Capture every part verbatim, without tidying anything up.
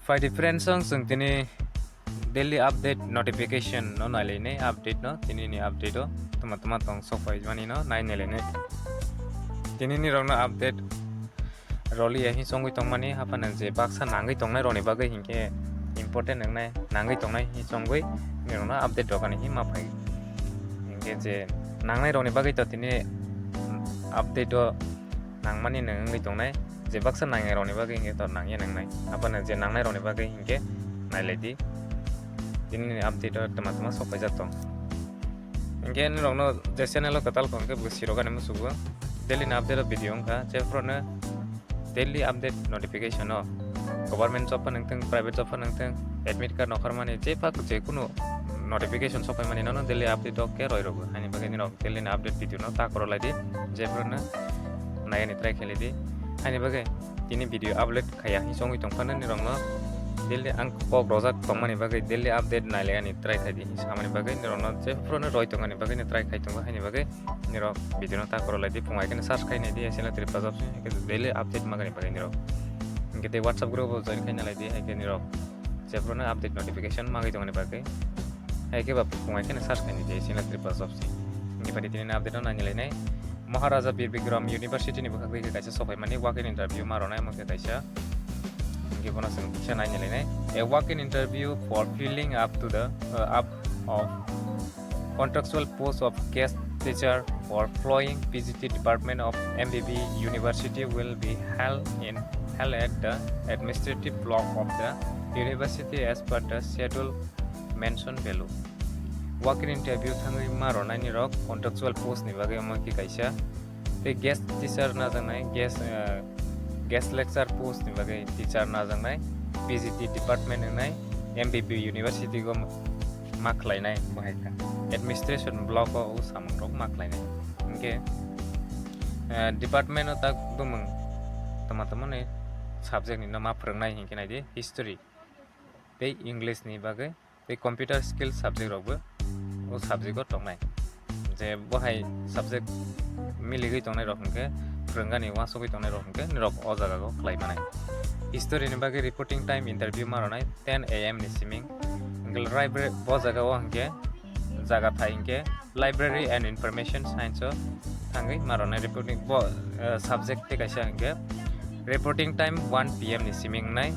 Pai di friends, ang chwng tini daily update notification no nailainai, update no, tini ni update o tuma tuma tong sok pai mani no nai nailainai. Tini ni rok no update roli ya hi chongwi tong mani, haphano je baksa nangwi tongnai roni bagwi hinkhe important wngnai, nangwi tongnai hi chongwi ni rok no update rok ani hi ma phai. Hinkhe je nangnai rokni bagwi to tini update o nangmani nwng wngwi tongnai, je baksa nangnai rokni bagwi hinkhe to nangya nangnai, haphano je nangnai rokni bagwi hinkhe nailai di. Tini ni update o tuma tuma sok paijak tong. Hinkhe nini rokno je channel o kwtal kong khe bo sirok ani musugo daily ni update o video wngkha, je phuru no daily update notification o government job phano wngthung, private job phano wngthung, admit card nokharmani je phak je kunu notification sok phaimani nono daily update o khe roi rwgo. Haini bagwi nini rok daily ni update video no ta kwrwlai di, je phuru no naiani try khailai di. Haini bagwi tini video upload khaiya hi chongwi tong phano nini rokno daily ang kok rojak tongmani bagwi daily update nailaini try khai di hi samani bagwi nini rokno je phuru no roi tongmani bagwi no try khai tongo. Haini bagwi nini rok video no ta kwrwlai di, phung hai kheno search khai nai di, S N L Tripura job se, hai khe daily update magani bagwi nini rok. Hinkhe tei WhatsApp group o join khai nalai di, hai khe nini rok je phuru no update notification magwi tongmani bagwi. Hai khe ba phung hai kheno search khai nai di, S N L Tripura job se. Hinkhe pai di tini update no nai nalai nai. Maharaja Bir Bikram University ni bwkhak twi khe kaisa sokphaimani walk-in interview ma rwnai, omo khe kaisa. Hinkhe bono chwng kisa nai nalai nai. A walk-in interview for filling up to the, uh, up of contractual post of guest teacher for flowing P G T department of M B B University will be held in, held at the administrative block of the university as per the schedule mentioned below. Walk-in interview thangwi ma rwnaini rok contractual post ni bagwi omo khe kaisa. Tei guest teacher najaknai, guest, eh, guest lecture post ni bagwi teacher najaknai P G T department wngnai M B B University go ma khlainai bo hai kha. Administration block o o samung rok ma khlainai. Hinkhe, eh, department o tak bumung tama tama ni subject ni no ma phwrwngnai hinkhe nai di history tei English ni bagwi tei computer skill subject rokbo o subject o tongnai. Je bo hai subject miligwi tongnai rok hinkhe, phwrwnggani uansugwi tongnai rok hinkhe, nirok o jaga o khlai manai. History ni bagwi reporting time interview ma rwnai ten A M ni siming. Hinkhe library bo jaga o hinkhe jaga thai hinkhe library and information science o thangwi ma rwnai reporting bo, eh, subject tei kaisa hinkhe reporting time one P M ni siming wngnai.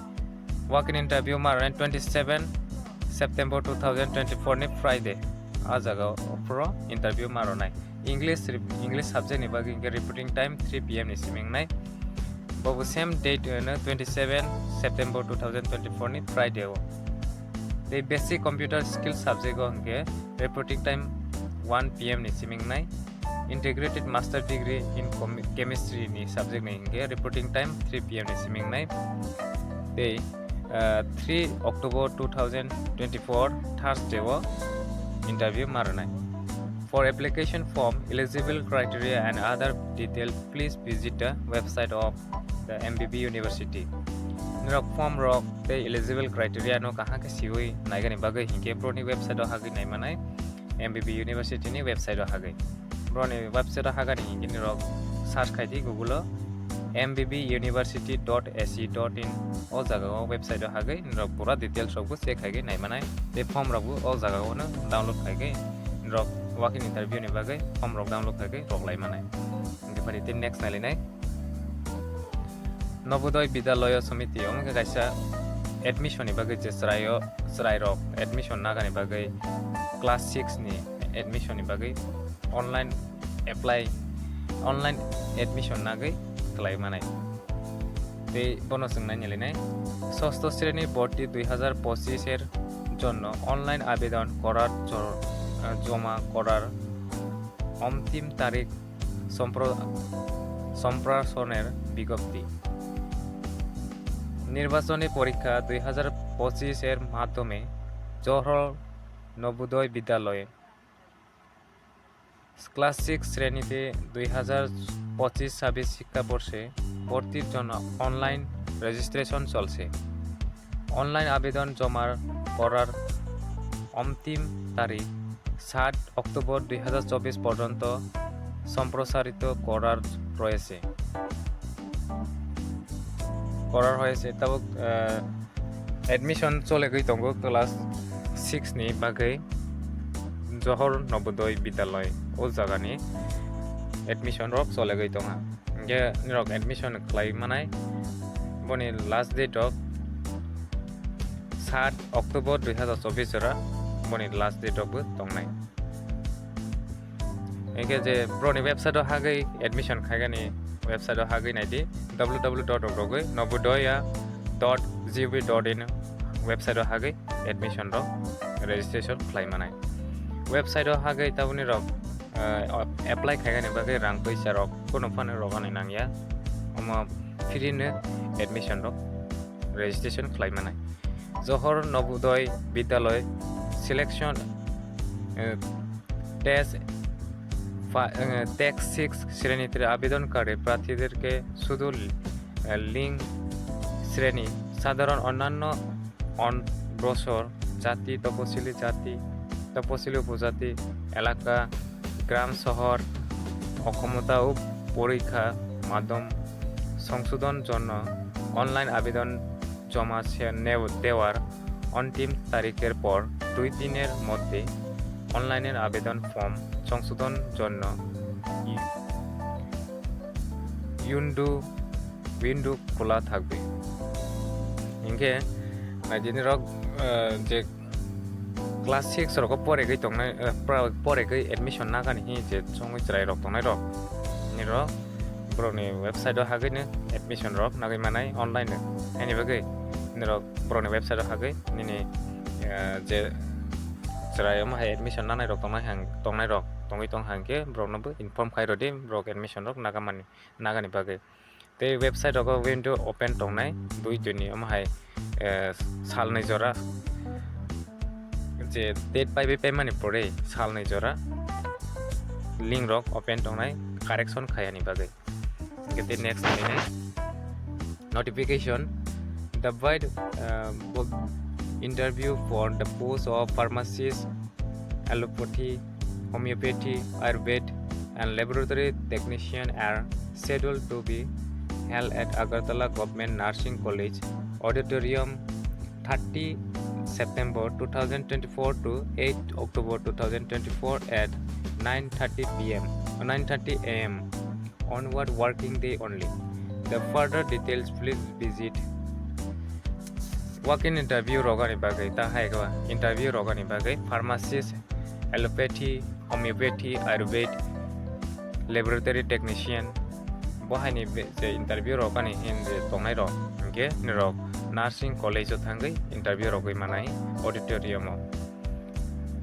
Walk-in interview ma rwnai twenty seven September two thousand twenty four ni Friday. A jaga o phuru interview ma rwnai. English re-, English subject ni bagwi hinkhe reporting time three P M ni siming wngnai. Bobo same date, eh, no twenty seven September two thousand twenty four ni Friday o. Tei basic computer skill subject o hinkhe reporting time one P M ni siming wngnai. Integrated Master Degree in Chemi-, Chemistry ni subject ni hinkhe reporting time three P M ni siming wngnai. Tei, ah, three October two thousand twenty four Thursday o interview ma rwnai. For application form, eligible criteria and other detail, please visit the website of the M B B University. Nirok form rok tei eligible criteria no kaham khe siwi naigani bagwi hinkhe boroni website o hagwi naimanai. M B B University ni website o hagwi. Boroni website o hagani hinkhe nirok search khai di Google o M B B university dot A C dot in. O jaga o website o hagwi nirok pura details rok bo check khai nai manai. Tei form rok bo o jaga o no download khai nirok walk-in interview ni bagwi form rok download khai rok lai manai. Hinkhe pari tei next nai lai nai. Nobodoy Bidyalaya Samiti, omo khe kaisa admission ni bagwi je chwraio, chwrairok admission nagani bagwi class six ni admission ni bagwi online apply, online admission nagwi khlai manai. Tei bono chwng nai nai lai nai, ষষ্ঠ শ্রেণী ভর্তি দুই হাজার পঁচিশ এর জন্য online আবেদন করার জ-, আহ, জমা করার অন্তিম তারিখ সম্প্র-, সম্প্রসারণের বিজ্ঞপ্তি। নির্বাচনী পরীক্ষা দুই হাজার পঁচিশ এর মাধ্যমে জওহরলাল নবোদয় বিদ্যালয়ে ক্লাস সিক্স শ্রেণীতে দুই হাজার পঁচিশ ছাব্বিশ শিক্ষাবর্ষে ভর্তির জন্য অনলাইন রেজিস্ট্রেশন চলছে। অনলাইন আবেদন জমার করার অন্তিম তারিখ সাত অক্টোবর দুই হাজার চব্বিশ পর্যন্ত সম্প্রসারিত করার রয়েছে, করার হয়েছে। Tabuk, ah, Admission cholegwi tongo class six ni bagwi Johor Novodaya Bidyalaya, o jagani admission rok cholegwi tongha. Hinkhe nirok admission khlai manai, boni last date rok sat October dui hazar chobbish jora, boni last date rok bo tongnai. Hinkhe je broni website o hagwi admission khaigani, website o hagwi naidi, w w w dot novodaya dot g o v dot in website o hagwi admission rok registration khlai manai. Website o hagwi taboni rok, eh, apply khaigani bagwi rang puisa rok kunu phano rogani nangya, omo free no admission rok registration khlai manai. Johor Novodaya Bidyalaya selection, eh, test fa-, eh, test six শ্রেণীতে আবেদনকারী প্রার্থীদেরকে শুধু, eh, লিঙ্গ শ্রেণী সাধারণ অন্যান্য অনগ্রসর জাতি, তপশিলি জাতি, তপশিলি উপজাতি এলাকা, গ্রাম শহর, অক্ষমতা ও পরীক্ষা মাধ্যম সংশোধন জন্য অনলাইন আবেদন জমা সে-, নেও-, দেওয়ার অন্তিম তারিখের পর দুই দিনের মধ্যে অনলাইনের আবেদন ফর্ম সংশোধন জন্য ই-, ইউন্ডু, উইন্ডো খোলা থাকবে। Hinkhe naidi nirok, eh, je class six rok o poregwi tongnai, eh, pra-, poregwi admission nagani hi je chongwi chwrai rok tongnai rok. Nirok borokni website o hagwi no admission rok nagwi manai online no. Haini bagwi nirok borokni website o hagwi nini, eh, je chwrai omo hai admission nanai rok tongnai hang, tongnai rok tongwi tong hang khe borok no bo inform khai rw di, borok admission rok naga mani, nagani bagwi. Tei website rogo window open tongnai dui dui ni, omo hai, eh, salnwi jora, je date paibai paimani pore salnwi jora link rok open tongnai correction khaiyani bagwi. Hinkhe tei next nainai notification, the wide, uh, interview for the post of pharmacist, allopathy, homeopathy, Ayurved, and laboratory technician are scheduled to be held at Agartala Government Nursing College Auditorium, thirty September two thousand twenty-four to eight October two thousand twenty-four at nine thirty P M, nine thirty A M onward working day only. The further details, please visit. Walk-in interview rogani bagwi, ta hai khe interview rogani bagwi pharmacist, allopathy, homeopathy, Ayurved, laboratory technician, bo haini be-, je interview rogani hin je tongnai rok, hinkhe nirok nursing college o thangwi interview rogwi manai auditorium o.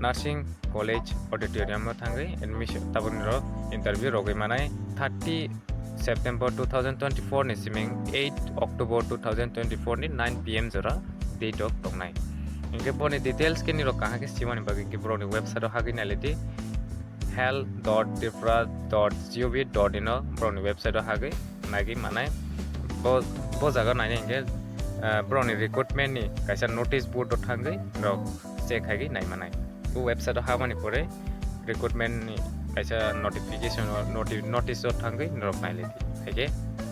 Nursing College Auditorium o thangwi admission, tabukni rok interview rogwi manai thirty September two thousand twenty-four ni siming eight October two thousand twenty-four ni nine P M jora date rok tongnai. Hinkhe boni details khe nirok kaham khe simani bagwi hinkhe borokni website o hagwi nailai di, health dot tripura dot gov dot in o borokni website o hagwi naigwi manai. Bo, bo jaga naina hinkhe, ah, borokni recruitment ni kaisa notice board o thangwi norok check khaigwi nai manai. Bo website o habani pore recruitment ni kaisa notification o noti-, notice o thangwi norok nailai di. Haikhe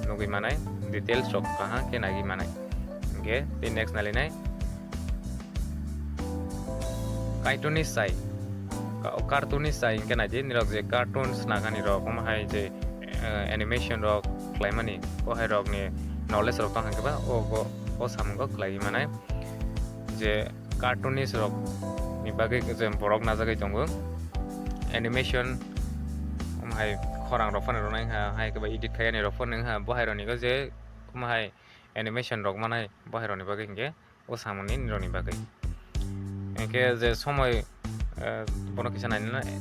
nugwi manai details rok kaham khe naigwi manai. Hinkhe tei next nailainai. Cartoonist chai. Ka-, cartoonist chai hinkhe naidi, nirok je cartoon snakani rok, omo hai je, eh, animation rok khlaimani, bo hai rokni knowledge rok tong hwnkhe ba, o, o, o samungo khlaiwi manai. Je cartoonist rok ni bagwi je borok najagwi tongo. Animation, omo hai khorang rok phano rwnai wngkha, hai khe ba edit khaiyani rok phano wngkha, bo hai rokni je omo hai animation rok manai, bo hai rokni bagwi hinkhe o samungni nirokni bagwi. Hinkhe je somoi, eh, bono kisa nainani,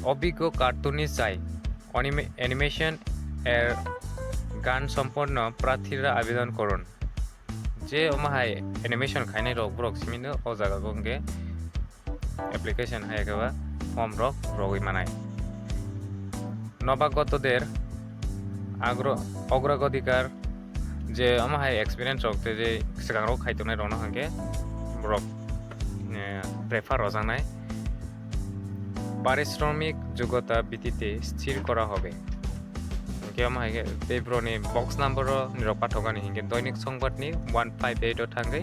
obiggo cartoonist chai, onime-, animation er জ্ঞান সম্পন্ন প্রার্থীরা আবেদন করুন। Je omo hai animation khainai rok borok simi no o jaga o hinkhe application hai khe ba form rok rogwi manai. নবাগতদের আগ্র-, অগ্রাধিকার, je omo hai experience rok tei je swkang rok khai tongnai rok no hinkhe borok, eh, prefer rojaknai. পারিশ্রমিক যোগ্যতা ভিত্তিতে স্থির করা হবে. Hinkhe omo hai khe tei borokni box number o nirok pathogani hinkhe Doinik Songbat ni one five eight o thangwi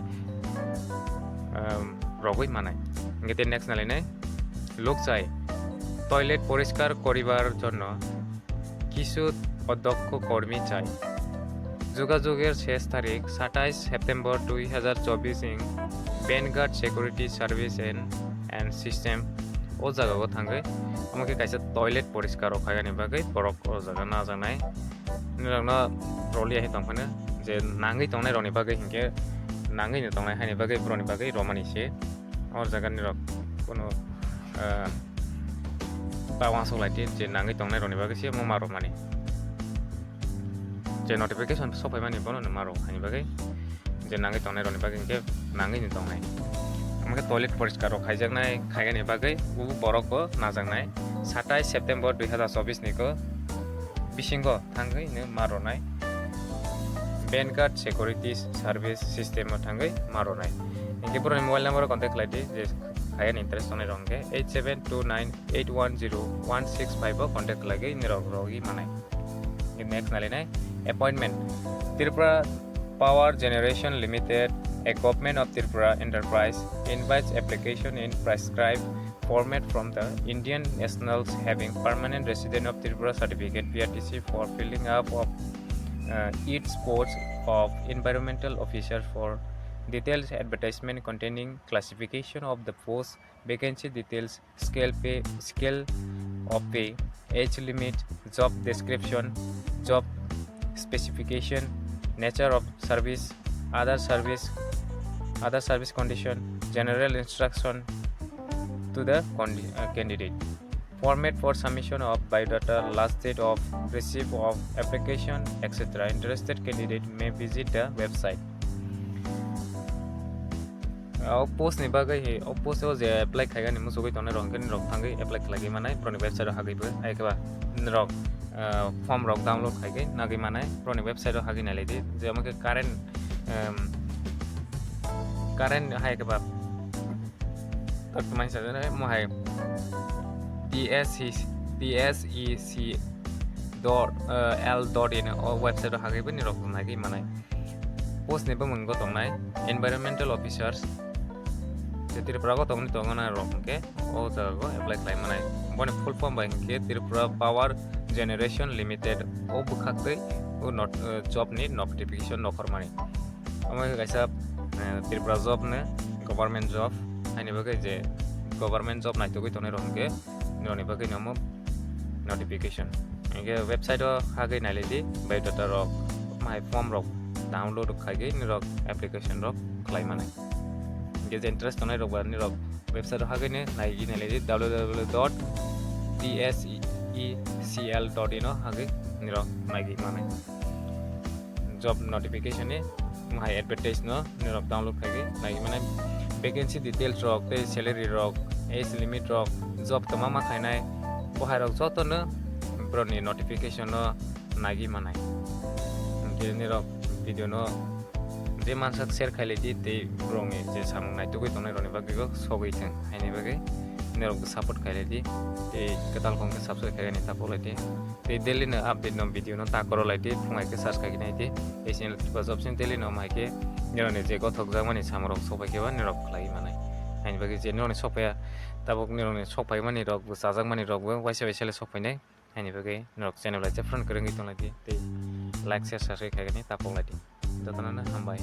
um, rogwi manai. Hingke te next nalainai, lukchai, toilet poriskar koribar jonno kisu odokho kormi chai. Jogajogor ses tarik, satais September dui hazar chobis ing Vanguard Security Service and, and System o jaga o thangwi omo khe kaisa toilet poriskar rok khaigani bagwi borok o jaga najaknai. Nirokno roli hai tongphano je nangwi tongnai rokni bagwi hinkhe nangwi no tongnai haini bagwi borokni bagwi romani se. O jaga nirok kuno, ah, ta uansuk lai di je nangwi tongnai rokni bagwi se omo ma romani. Je notification sokphaimani bono no ma rok haini bagwi je nangwi tongnai rokni bagwi hinkhe nangwi no tongnai. Omo khe toilet poriskar rok khaijaknai khaigani bagwi o borok bo najaknai satais September dui hazar chobis ni ko bisingo thangwi no ma ronai. Vanguard Securities Service System o thangwi ma ronai. Hinkhe borokni mobile number o contact khlai di, je khayan interest tongnai rok hinkhe eight seven two nine eight one zero one six five o contact khlai nirok rogwi manai. Next nalainai, appointment. Tripura Power Generation Limited, a Government of Tripura enterprise, invites application in prescribed format from the Indian nationals having permanent resident of Tripura certificate, P R T C, for filling up of, uh, its post of environmental officer for details advertisement containing classification of the post, vacancy details, scale pay, scale of pay, age limit, job description, job specification, nature of service, other service, other service condition, general instruction to the condi-, uh, candidate. Format for submission of biodata, last date of receipt of application, et cetera. Interested candidate may visit the website. O post ni bagwi he, o post o je apply khaigani muchugwi tongnai rok, hinkhe nirok thangwi apply khlaigwi manai, borokni website o hagwi bo, hai khe ba nirok, ah, form rok download khaigwi nagwi manai, borokni website o hagwi nailai di, je omo khe current, em, current hai khe ba, tak tuma hinsa jani, mo hai T S E C, T S E C dot, eh, L dot in o website o hagwi bo nirok nagwi manai. Post ni bumung bo tongnai environmental officers. Je Tripura o tongni tongna rok hinkhe o jaga o apply khlai manai. Boni full form bai hinkhe Tripura Power Generation Limited o bwkhak twi o not-, eh, job ni notification nokhormani. Omo khe kaisa, eh, Tripura job ni government job, haini bagwi je government job naitugwi tongnai rok hinkhe nirokni bagwi no omo notification. Hinkhe website o hagwi nailai di, biodata rok, mai form rok download khaigwi nirok application rok khlai manai. Hinkhe je interest tongnai rok ba nirok website o hagwi no naigwi nailai di, W W W dot T S E C L dot in o hagwi nirok naigwi manai. Job notification ni hai advertise no nirok download khaigwi nai mane vacancy details rok tei salary rok, age limit rok, job tongma ma khainai, bo hai rok joto no borokni notification no nagwi manai. Hinkhe nirok video no je mansak share khailai di tei borokni je samung naitugwi tongnai rokni bagwi bo sogwi thwng haini bagwi nirok bo support khailai di tei kwtal khong khe subscribe khaigani ta polai di. Tei daily no update no video no ta koro lai di, phung hai khe search khai nai di. Ei channel Tiprasa Job Channel daily no mai khe nirok ni je gothok jak mani samung rok sok pai khe ba nirok khlai manai. Haini bagwi je nirok ni sok paiya, tabuk nirok ni sok pai mani rok bo, chajak mani rok bo waisa waisa le sok pai nai. Haini bagwi nirok channel lai chaphrang kwrwngwi tong lai di tei like share subscribe khai nai ta pok lai di. Jotono no hambai.